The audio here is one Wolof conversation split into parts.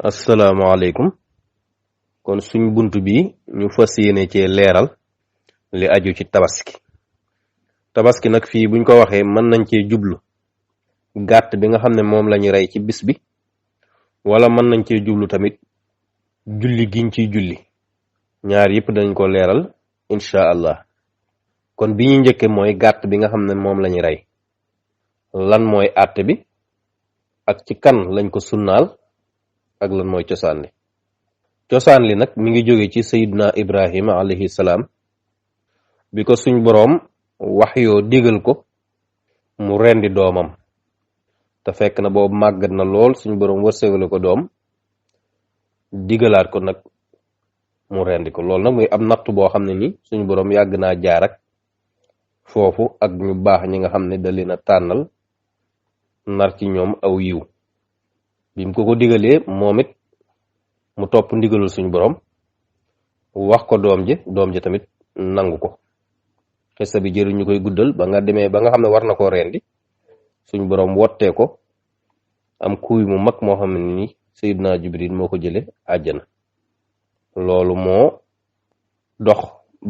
asalaamaaleykum kon suñ bunt bi ñu fas yéene ci leeral li aju ci tabaski nag fii buñ ko waxee mën nañ cee jublu gàtt bi nga xam ne moom lañu rey ci bis bi wala mën nañ cee jublu tamit julli giñ ciy julli ñaar yëpp dañ ko leeral incha allah kon bi ñu njëkke mooy gàtt bi nga xam ne moom lañu rey lan mooy àtte bi ak ci kan lañ ko sunnaal ak lan mooy cosaan li nag mi ngi jóge ci sayyiduna ibrahima alayhi salaam bi ko suñ boroom wax yoo digal ko mu rendi doomam te fekk na boobu màggat na lool suñ boroom wërsëgale ko doom digalaat ko nag mu rendi ko loolu nag muy am nattu boo xam ne ni suñ boroom yàgg naa jaar ak foofu ak ñu baax ñi nga xam ne da leen a tànnal nar ci ñoom aw yiw bi mu ko digalee moom it mu topp ndigalul suñu borom wax ko doom ji tamit nangu ko xissa bi jëru ñu koy guddal ba nga demee ba nga xam ne war na koo rendi suñu borom wottee ko am kuuy mu mag moo xam ne ni Seydina Jibril moo ko jële àjjana loolu moo dox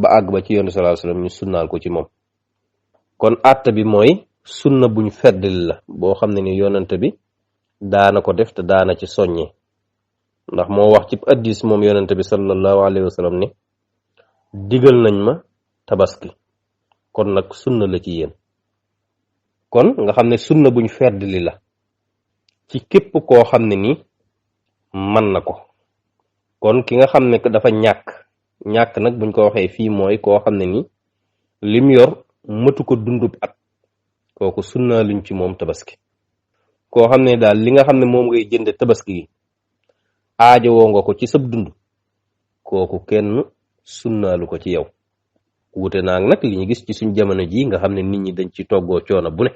ba àgg ba ci Yonent sallallahu alayhi wasallam ñu sunnaal ko ci moom kon àtte bi mooy sunna buñ feddali la boo xam ne ni yonante bi daana ko def te daana ci soññe ndax moo wax ci hadiis moom yonante bi sallallahu alayhi wa sallam ne digal nañ ma tabaski kon nag sunna la ci yéen kon nga xam ne sunna buñ feddali la ci képp koo xam ne ni man na ko kon ki nga xam ne dafa ñàkk nag buñ ko waxee fii mooy koo xam ne ni lim yor mëtu ko dundub at kooku sunna luñ ci moom tabaski koo xam ne daal li nga xam ne moom ngay jënde tabaski gi aajowoo nga ko ci sab dund kooku kenn sunnaalu ko ci yow wute naag nag li ñu gis ci suñ jamono ji nga xam ne nit ñi dañ ci toggoo coono bu ne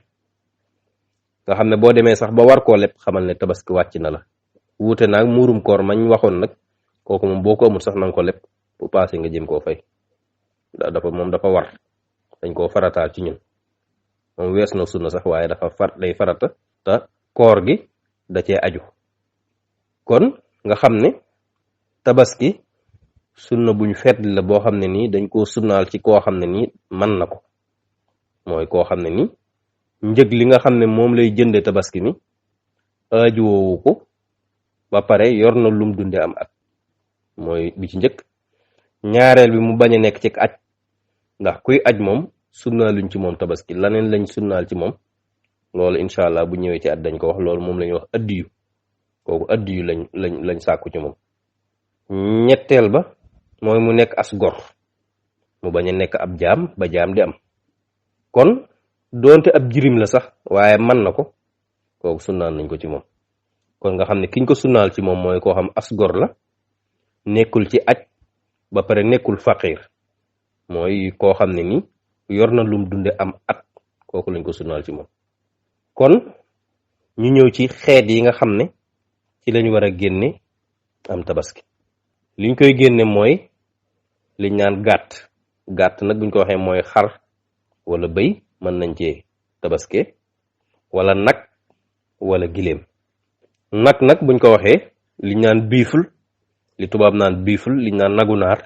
nga xam ne boo demee sax ba war koo lépp xamal ne tabaski wàcc na la wute naag muurum koor mañ waxoon nag kooku moom boo ko amul sax nanga ko lépp bu paase nga jëm koo fay dafa war dañ koo farataal ci ñun moom wees na sunna sax waaye day farata te koor gi da cee aju kon nga xam ne tabaski sunna buñ fetli la boo xam ne nii dañ koo sunnaal ci koo xam ne nii man na ko mooy koo xam ne nii njëg li nga xam ne moom lay jënde tabaski mi aajuwoowu ko ba pare yor na lum dunde am at mooy bi ci njëkk ñaareel bi mu bañ a nekk ci aj ndax kuy aj moom sunnaaluñ ci moom tabaski laneen lañ sunnaal ci moom loolu incha allah bu ñëwee ci at dañ ko wax loolu moom la ñuy wax addiyu kooku addiyu lañ sàkku ci moom ñetteel ba mooy mu nekk as gor mu bañ a nekk ab jaam ba jaam di am kon doonte ab jirim la sax waaye man na ko kooku sunnaal nañ ko ci moom kon nga xam ne kiñ ko sunnaal ci moom mooy koo xam as gor la nekkul ci aj ba pare nekkul faqiir mooy koo xam ne ni yor na lum dunde am at kooku lañ ko sunnaal ci moom kon ñu ñëw ci xeet yi nga xam ne ci lañ war a génne am tabaski liñ koy génne mooy liñ naan gàtt nag buñ ko waxee mooy xar wala bëy mën nañ cee tabaske wala nag wala giléem nag buñ ko waxee liñ naan biiful li tubaab naan biiful liñ naan nagu naar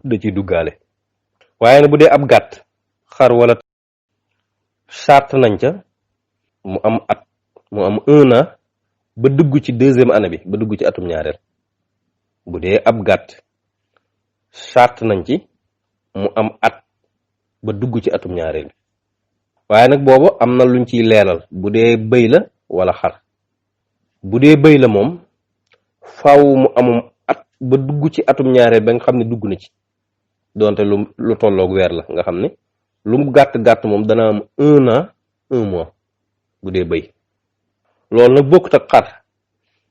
da ciy duggaale waaye nag bu dee ab gàtt xar wala charte nañ ca mu am at mu am 1 an ba dugg ci 2e année bi ba dugg ci atum ñaareel bu dee ab gàtt charte nañ ci mu am at ba dugg ci atum ñaareel bi waaye nag boobu am na luñ ciy leeral bu dee bëy la wala xar bu dee bëy la moom faaw mu amum at ba dugg ci atum ñaareel ba nga xam ne dugg na ci doonte lu tolloog weer la nga xam ne lu mu gàtt moom dana am 1 an 1 mois bu dee bëy loolu nag bokkut ak xar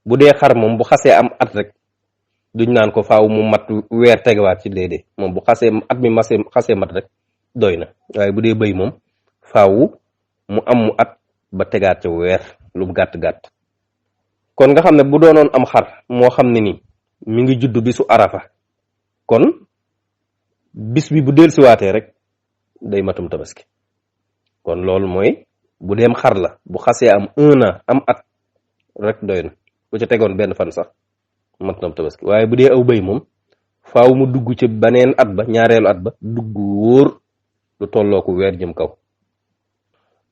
bu dee xar moom bu xasee am at rek duñ naan ko faaw mu mat weer tegewaat ci déedéet moom bu xasee at mi xasee mat rek doy na waaye bu dee bëy moom faaw mu am mu at ba tegaat ca weer lu mu gàtt kon nga xam ne bu doonoon am xar moo xam ne ni mi ngi judd bisu arafa kon bis bi bu dellusiwaatee rek day matum tabaski kon loolu mooy bu deem xar la bu xasee am 1 an am at rek doy na bu ca tegoon benn fan sax mat na tabaski. waaye bu dee aw bëy moom faaw mu dugg ci beneen at ba ñaareelu at ba dugg wóor lu tolloo ko weer jëm kaw.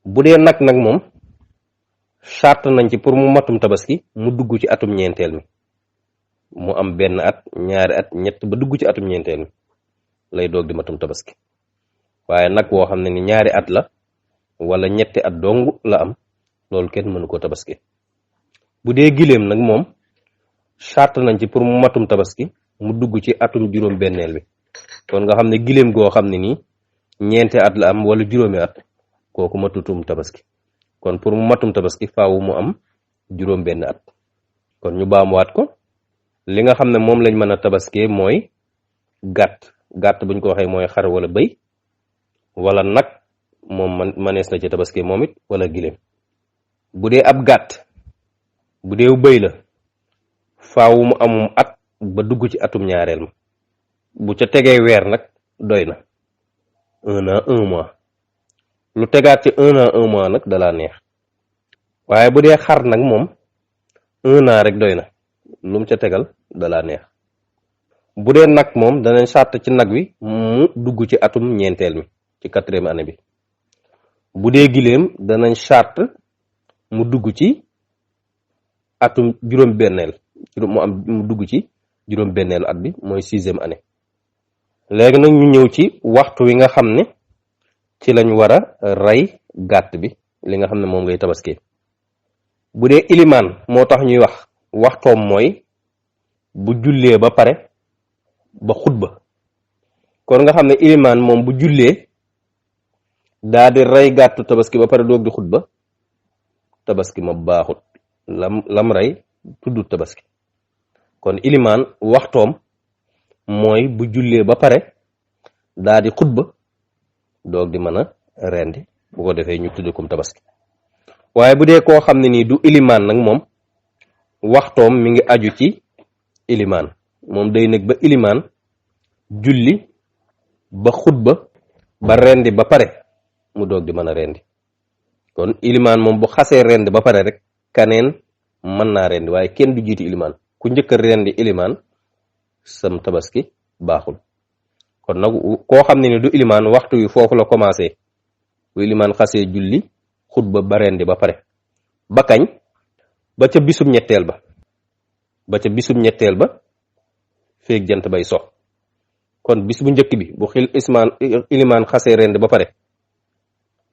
bu dee nag moom charte nañ ci pour mu matum tabaski mu dugg ci atum ñeenteel mi, mu am benn at ñaari at ñett ba dugg ci atum ñeenteel mi lay doog di matum tabaski. waaye nag woo xam ne ni ñaari at la wala ñetti at dong la am, loolu kenn mënu ko tabaski. bu dee giléem nag moom charte nañ ci pour mu matum tabaski mu dugg ci atum juróom benneel bi. kon nga xam ne giléem goo xam ne nii ñeenti at la am wala juróomi at, kooku matutum tabaski. kon pour mu matum tabaski faawu mu am juróom benn at. kon ñu baamuwaat ko, li nga xam ne moom lañ mën a tabaskee mooy gàtt buñ ko waxee mooy xar wala bëy wala nag, moom manees na ci tabaskee moom it, wala giléem. bu dee ab gàtt, bu dee bëy la, faawu mu amum at ba dugg ci atum ñaareel ma. bu ca tegee weer nag doy na 1 an 1 mois. lu tegaat ci 1 an 1 mois nag dalaa neex. waaye bu dee xar nag moom 1 an rek doy na, lu mu ca tegal dalaa neex. bu dee nag moom danañ sàtt ci nag wi mu dugg ci atum ñeenteel mi, ci 4e année bi. bu dee giléem danañ sàtt mu dugg ci atum juróom-benneel, mu dugg ci juróom-benneelu at bi, mooy 6e année. léegi nag ñu ñëw ci waxtu wi nga xam ne ci lañ war a rey gàtt bi, li nga xam ne moom ngay tabaskee. bu dee ilimaan moo tax ñuy wax, waxtoom mooy bu jullee ba pare ba xutba. kon nga xam ne ilimaan moom bu jullee daa di rey gàttu tabaski ba pare doog di xutba, tabaski ma baaxut, lam rey tuddut tabaski. kon ilimaan waxtoom mooy bu jullee ba pare daa di xutba doog di mën a rendi, bu ko defee ñu tudd kom tabaski. waaye bu dee koo xam ne nii du ilimaan nag moom waxtoom mi ngi aju ci ilimaan. moom day nekk ba ilimaan julli ba xutba ba rendi ba pare mu doog di mën a rendi. kon ilimaan moom bu xasee rendi ba pare rek kaneen mën naa rendi, waaye kenn du jiiti ilimaan. ku njëkk a rendi ilimaan sam tabaski baaxul. kon nag koo xam ne ni du ilimaan waxtu wi foofu la commencé, bu ilimaan xasee julli xutba ba rendi ba pare. ba kañ? ba ca bisum ñetteel ba. ba ca bisum ñetteel ba feeg jant bay so. kon bis bu njëkk bi bu ilimaan xasee rendi ba pare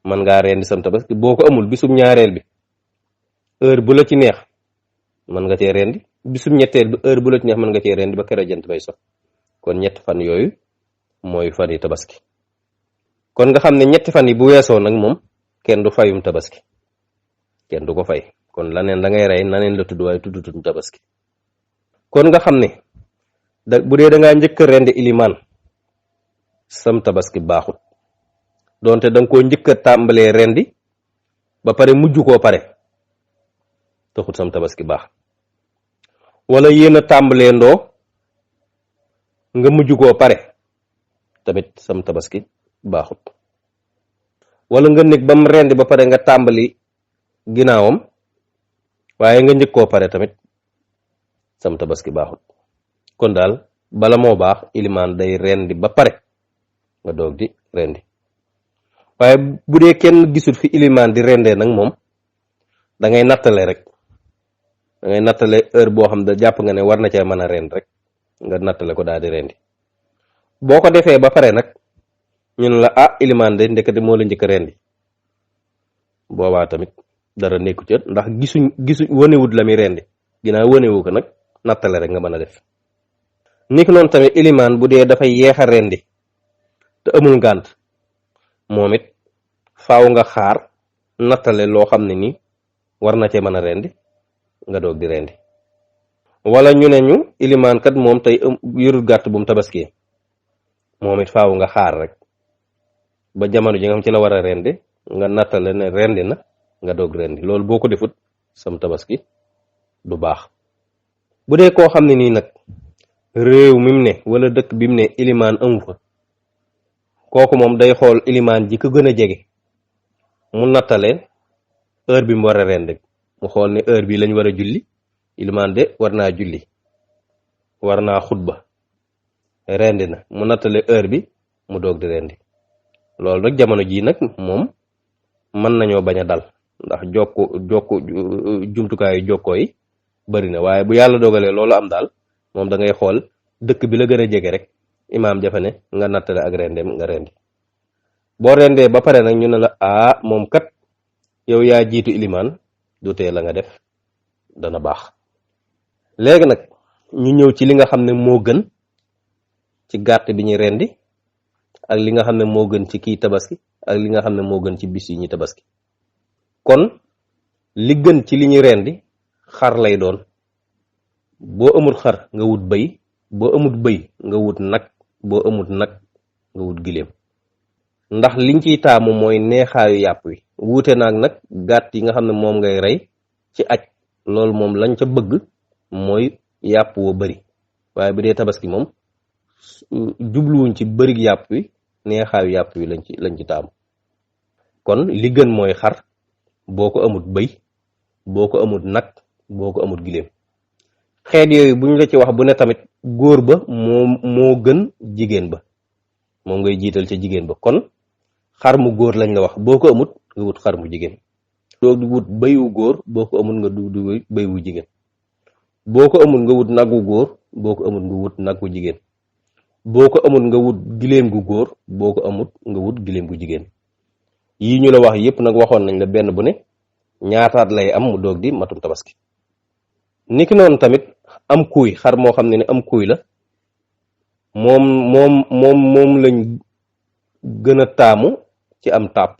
mën ngaa rendi sam tabaski. boo ko amul bisum ñaareel bi heure bu la ci neex mën nga cee rendi. bisum ñetteel bi heure bu la ci neex mën nga cee rendi ba kere jant bay so. kon ñetti fan yooyu mooy fan yi tabaski. kon nga xam ne ñetti fan yi bu weesoo nag moom kenn du fayum tabaski, kenn du ko fay. kon laneen la ngay rey naneen la tudd, waaye tuddutum tabaski. kon nga xam ne bu dee da ngaa njëkk a rendi ilimaan sam tabaski baaxut, doonte da nga koo njëkk a tàmbalee rendi ba pare mujj koo pare, taxut sam tabaski baax. wala yéen a tàmbalee ndoo nga mujj koo pare, tamit sam tabaski baaxut. wala nga nekk ba mu rendi ba pare nga tàmbali ginnaawam waaye nga njëkk koo pare, tamit sam tabaski baaxut. kon daal bala moo baax ilimaan day rendi ba pare nga doog di rendi. waaye bu dee kenn gisul fi ilimaan di rendee nag moom da ngay nattale rek, da ngay nattale heure boo xam ne jàpp nga ne war na cee mën a rend rek nga nattale ko daal di rendi. boo ko defee ba pare nag ñu ne la ilimaan de ndekete moo la njëkk a rendi, boobaa tamit dara nekku ca, ndax gisuñ wonewut la muy rendi. ginnaaw wonewu ko nag nattale rek nga mën a def. niki noonu tamit ilimaan bu dee dafay yeex a rendi te amul ngànt, moom it faaw nga xaar nattale loo xam ne ni war na cee mën a rendi nga doog di rendi. wala ñu ne ñu ilimaan kat moom tey yorul gàtt bu mu tabaskee, moom it faaw nga xaar rek ba jamono ji nga xam ci la war a rendi nga nattale ne rendi na nga doog rendi. loolu boo ko defut sam tabaski du baax. bu dee koo xam ne nii nag réew mi mu ne wala dëkk bi mu ne ilimaan amu fa, kooku moom day xool ilimaan ji ko gën a jege mu nattale heure bi mu war a rendi, mu xool ne heure bi lañ war a julli, ilimaan de war naa julli war naa xutba rendi na mu nattale heure bi mu doog di rendi loolu nag jamono jii nag moom mën nañoo bañ a dal ndax jokku jumtukaayu jokkoo yi bari na waaye bu yàlla dogalee loolu am daal moom da ngay xool dëkk bi la gën a jege rek imaam jafe ne nga nattale ak rendeem nga rendi boo rendee ba pare nag ñu ne la moom kat yow yaa jiitu ilimaan du tee la nga def dana baax. léegi nag ñu ñëw ci li nga xam ne moo gën ci gàtt bi ñuy rendi ak li nga xam ne moo gën ci kii tabaski ak li nga xam ne moo gën ci bis yi ñuy tabaski. kon li gën ci li ñuy rendi xar lay doon boo amul xar nga wut bëy boo amut bëy nga wut nag boo amut nag nga wut giléem ndax liñ ciy taamu mooy neexaayu yàpp wi wuute naag nag gàtt yi nga xam ne moom ngay rey ci aj loolu moom lañ ca bëgg mooy yàpp woo bari waaye bu dee tabaski moom jubluwuñ ci bërig yàpp wi neexaayu yàpp wi lañ ci taamu. kon li gën mooy xar boo ko amut bëy boo ko amut nag boo ko amut giléem xeet yooyu buñ la ci wax bu ne tamit góor ba moo gën jigéen ba moom ngay jiital ca jigéen ba. kon xar mu góor lañ la wax boo ko amut nga wut xar mu jigéen doo di wut bëyu góor boo ko amut nga du bëy wu jigéen boo ko amut nga wut nag wu góor boo ko amut nga wut nag wu jigéen boo ko amut nga wut giléem gu góor boo ko amut nga wut giléem gu jigéen. yii ñu la wax yépp nag waxoon nañ la benn bu ne ñaataat lay am mu doog di matum tabaski. niki noonu tamit am kuuy xar moo xam ne am kuuy la moom lañ gën a taamu ci am tàpp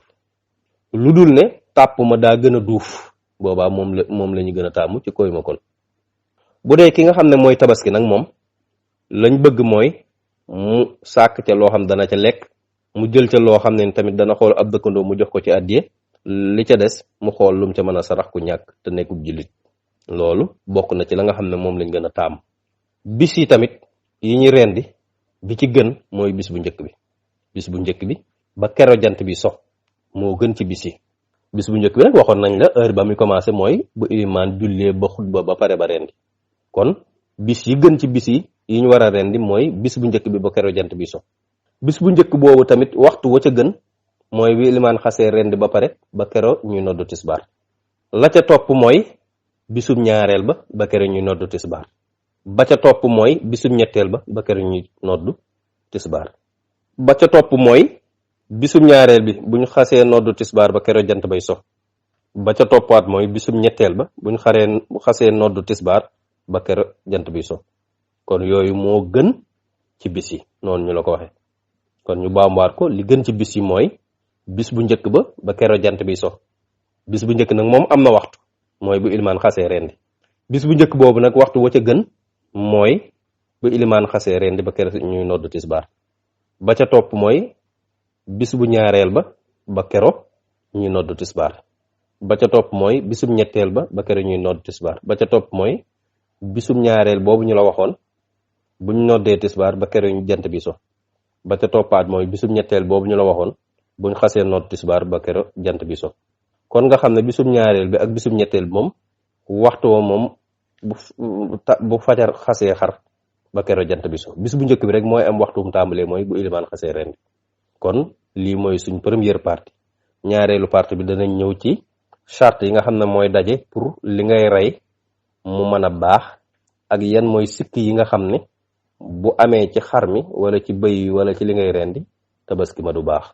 lu dul ne tàpp ma daa gën a duuf boobaa moom la ñu gën a taamu ci koy ma kon. bu dee ki nga xam ne mooy tabaski nag moom lañ bëgg mooy mu sàkk ca loo xam dana ca lekk mu jël ca loo xam ne tamit dana xool ab dëkkandoo mu jox ko ci àddiya li ca des mu xool lum ca mën a sarax ku ñàkk te nekkul jullit. loolu bokk na ci la nga xam ne moom lañ gën a taamu. bis yi tamit yi ñu rendi bi ci gën mooy bis bu njëkk bi ba kero jant bi sox moo gën ci bis yi. bis bu njëkk bi nag waxoon nañ la heure ba muy commencé mooy bu ilimaan jullee ba xutba ba pare ba rendi. kon bis yi gën ci bis yi ñu war a rendi mooy bis bu njëkk bi ba kero jant bi sox. bis bu njëkk boobu tamit waxtu wa ca gën mooy bi ilimaan xasee rendi ba pare ba kero ñuy noddu tisbaar. la ca topp mooy bisub ñaareel ba kero ñuy noddu tisbaar. ba ca topp mooy bisub ñetteel ba kero ñuy noddu tisbaar. ba ca topp mooy bisub ñaareel bi buñ xasee noddu tisbaar ba kero jant bay sox. ba ca toppaat mooy bisub ñetteel ba buñ xasee noddu tisbaar ba kero jant bi sox. kon yooyu moo gën ci bis yi noonu ñu la ko waxee. kon ñu baamwaat ko li gën ci bis yi mooy bis bu njëkk ba kero jant bi sox. bis bu njëkk nag moom am na waxtu mooy bu ilimaan xasee rendi. bis bu njëkk boobu nag waxtu wa ca gën mooy bu ilimaan xasee rendi ba kero ñuy noddu tisbaar. ba ca topp mooy bis bu ñaareel ba kero ñuy noddu tisbaar. ba ca topp mooy bisub ñetteel ba kero ñuy noddu tisbaar. ba ca topp mooy bisub ñaareel boobu ñu la waxoon buñ noddee tisbaar ba kero ñu jant bi so. ba ca toppaat mooy bisub ñetteel boobu ñu la waxoon buñ xasee nodd tisbaar ba kero jant bi so. kon nga xam ne bisub ñaareel bi ak bisub ñetteel bi moom waxtu wa moom bu fajar xasee xar ba kero jant bi so. bis bu njëkk bi rek mooy am waxtu mu tàmbalee mooy bu ilimaan xasee rendi. kon lii mooy suñ première partie. ñaareelu partie bi danañ ñëw ci charte yi nga xam ne mooy daje pour li ngay rey mu mën a baax ak yan mooy sikk yi nga xam ne bu amee ci xar mi wala ci bëy wala ci li ngay rendi tabaski ma du baax.